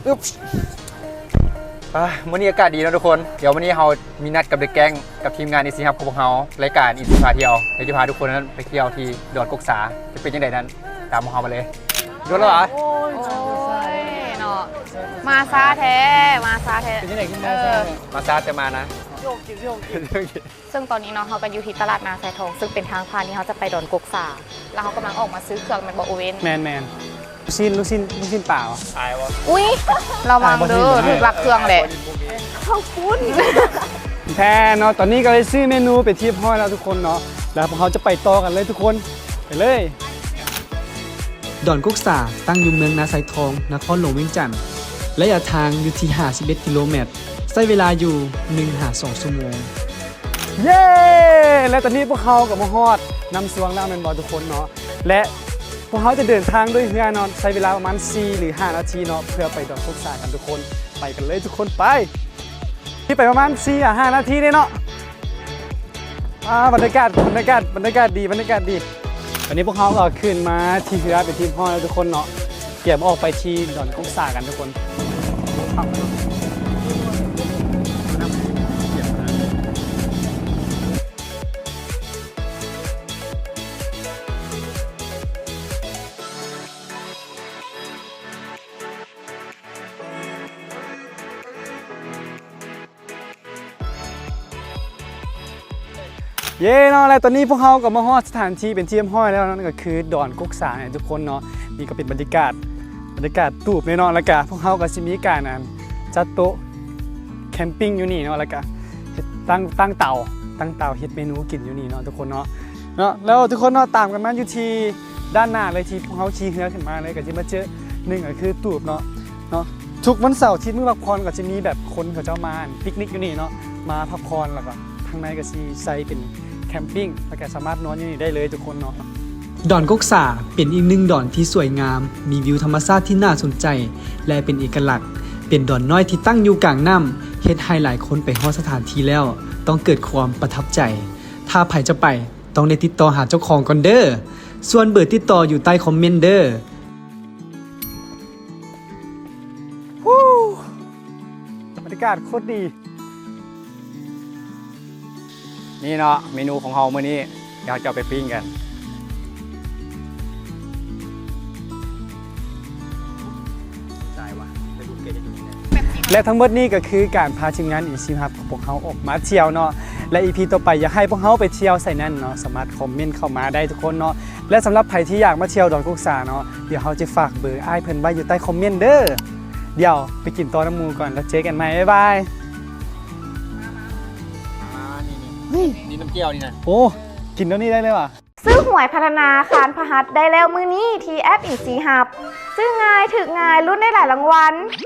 ອຶບ ອ່າ ມື້ນີ້ອາກາດດີເນາະທຸກຄົນ. ດຽວມື້ນີ້ເຮົາມີນັດກັບເດະແກ້ງ ກັບທີມງານ ອີຊີຮັບ ຂອງພວກເຮົາ, ລາຍການ ອີຊີພາທ່ຽວ. ດຽວຈະພາທຸກຄົນນັ້ນໄປທ່ຽວທີ່ດອນກົກສາ. ຈະເປັນຈັ່ງໃດນັ້ນ ຕາມພວກເຮົາມາເລີຍ. ໂດນແລ້ວຫວາ? ໂອ້ຍເນາະ ມາຊ້າແທ້ ມາຊ້າແທ້. ເປັນຈັ່ງໃດຂຶ້ນມາຊ້າ? ເອີ ມາຊ້າແຕ່ມານະ. ເຊິ່ງຕອນນີ້ເນາະ ເຮົາກໍຢູ່ທີ່ຕະຫຼາດນາຊາຍທອງ ເຊິ່ງເປັນທາງຜ່ານທີ່ເຮົາຈະໄປດອນກົກສາ ແລ້ວເຮົາກຳລັງອອກມາຊື້ເຄື່ອງແມ່ນບໍ່ ໂອເວັນ? ແມ່ນໆ. ລູກຊິ້ນ ລູກຊິ້ນ ລູກຊິ້ນປາຫວາ? ອຸ້ຍ ລະວັງເດີ ຖືກລັກເຄື່ອງແຫຼະ. ເຂົ້າປຸ້ນແທ້ເນາະ. ຕອນນີ້ກໍໄດ້ຊື້ເມນູເປັນທີ່ຮຽບຮ້ອຍແລ້ວທຸກຄົນເນາະ ແລ້ວພວກເຮົາຈະໄປຕໍ່ກັນເລີຍທຸກຄົນ ໄປເລີຍ. ດອນກົກສາ ຕັ້ງຢູ່ເມືອງນາຊາຍທອງ ນະຄອນຫຼວງວຽງຈັນ ໄລຍະທາງຢູ່ທີ່ຫ້າສິບເອັດກິໂລແມັດ ໃຊ້ເວລາຢູ່ໜຶ່ງຫາສອງຊົ່ວໂມງ. ເຢ້ ແລະ ຕອນນີ້ພວກເຮົາກໍມາຮອດນ້ຳຊວງແລ້ວແມ່ນບໍ່ທຸກຄົນເນາະ ແລະ ພວກເຮົາຈະເດີນທາງດ້ວຍເຮືອເນາະ ໃຊ້ເວລາປະມານສີ່ຫຼືຫ້ານາທີເນາະ ເພື່ອໄປດອນກົກສາກັນທຸກຄົນ. ໄປກັນເລີຍທຸກຄົນ ໄປ. ທີ່ໄປປະມານສີ່ຫາຫ້ານາທີເດ້ເນາະ. ອ່າ ບັນຍາກາດ ບັນຍາກາດ ບັນຍາກາດດີ ບັນຍາກາດດີ. ຕອນນີ້ພວກເຮົາກໍຂຶ້ນມາທີ່ເຮືອເປັນທີ່ຮຽບຮ້ອຍແລ້ວທຸກຄົນເນາະ ກຽມອອກໄປທີ່ດອນກົກສາກັນທຸກຄົນ. ເຢ້ເນາະ ແລະ ຕອນນີ້ພວກເຮົາກໍມາຮອດສະຖານທີ່ເປັນທີ່ຮຽບຮ້ອຍແລ້ວເນາະ ກໍຄືດອນກົກສານີ້ທຸກຄົນເນາະ. ນີ້ກໍເປັນບັນຍາກາດ ບັນຍາກາດຕູບເລີຍເນາະ ແລ້ວກະພວກເຮົາກໍຊິມີການ ອັນ ຈັດໂຕະແຄມປິງຢູ່ນີ້ເນາະ ແລ້ວກະເຮັດ ຕັ້ງ ຕັ້ງເຕົາ ຕັ້ງເຕົາເຮັດເມນູກິນຢູ່ນີ້ເນາະທຸກຄົນເນາະ. ເນາະ ແລ້ວທຸກຄົນເນາະ ຕາມກັນມາຢູ່ທີ່ດ້ານໜ້າເລີຍ ທີ່ພວກເຮົາຂີ່ເຮືອຂຶ້ນມາເລີຍ ກໍຊິມາເຈີ ໜຶ່ງກໍຄືຕູບເນາະ ເນາະ. ທຸກວັນເສົາອາທິດມື້ພັກຜ່ອນກໍຈະມີແບບຄົນເຂົາເຈົ້າມາ ອັນ ປິກນິກຢູ່ນີ້ເນາະ ມາພັກຜ່ອນ ແລ້ວກໍທາງໃນກໍຊິໃສ່ເປັນແຄມປິງ ແລ້ວກໍສາມາດນອນຢູ່ນີ້ໄດ້ເລີຍທຸກຄົນເນາະ. ດອນກົກສາເປັນອີກໜຶ່ງດອນທີ່ສວຍງາມ, ມີວິວທຳມະຊາດທີ່ໜ້າສົນໃຈ ແລະ ເປັນເອກະລັກ. ເປັນດອນນ້ອຍທີ່ຕັ້ງຢູ່ກາງນ້ຳ, ເຮັດໃຫ້ຫຼາຍຄົນໄປຮອດສະຖານທີ່ແລ້ວຕ້ອງເກີດຄວາມປະທັບໃຈ. ຖ້າໃຜຈະໄປ, ຕ້ອງໄດ້ຕິດຕໍ່ຫາເຈົ້າຂອງກ່ອນເດີ້. ສ່ວນເບີຕິດຕໍ່ຢູ່ໃຕ້ຄອມເມັນເດີ້. ຮູ້ ບັນຍາກາດໂຄດດີ. ນີ້ເນາະ ເມນູຂອງເຮົາມື້ນີ້ ດຽວເຮົາຈະເອົາໄປປີ້ງກັນ. ແລະ ທັງໝົດນີ້ກໍຄືການພາທີມງານ ອີຊີຮັບ ຂອງພວກເຮົາອອກມາທ່ຽວເນາະ ແລະ ອີພີຕໍ່ໄປຢາກໃຫ້ພວກເຮົາໄປທ່ຽວໃສນັ້ນເນາະ ສາມາດຄອມເມັນເຂົ້າມາໄດ້ທຸກຄົນເນາະ. ແລະ ສຳລັບໃຜທີ່ຢາກມາທ່ຽວດອນກົກສາເນາະ ດຽວເຮົາຈະຝາກເບີອ້າຍເພິ່ນໄວ້ຢູ່ໃຕ້ຄອມເມັນເດີ້. ດຽວໄປກິນຕໍ່ນຳໝູ່ກ່ອນ ແລ້ວເຈີກັນໃໝ່ ບາຍບາຍ. ອ່າ ນີ້ໆ ນີ້ນ້ຳແຈ່ວນີ້ນະ. ໂອ້ ກິນແນວນີ້ໄດ້ເລີຍຫວາ? ຊື້ຫວຍພັດທະນາຄານພະຫັດໄດ້ແລ້ວມື້ນີ້ທີ່ແອັບ ອີຊີຮັບ. ຊື້ງ່າຍ ຖືກງ່າຍ ລຸ້ນໄດ້ຫຼາຍລາງວັນ.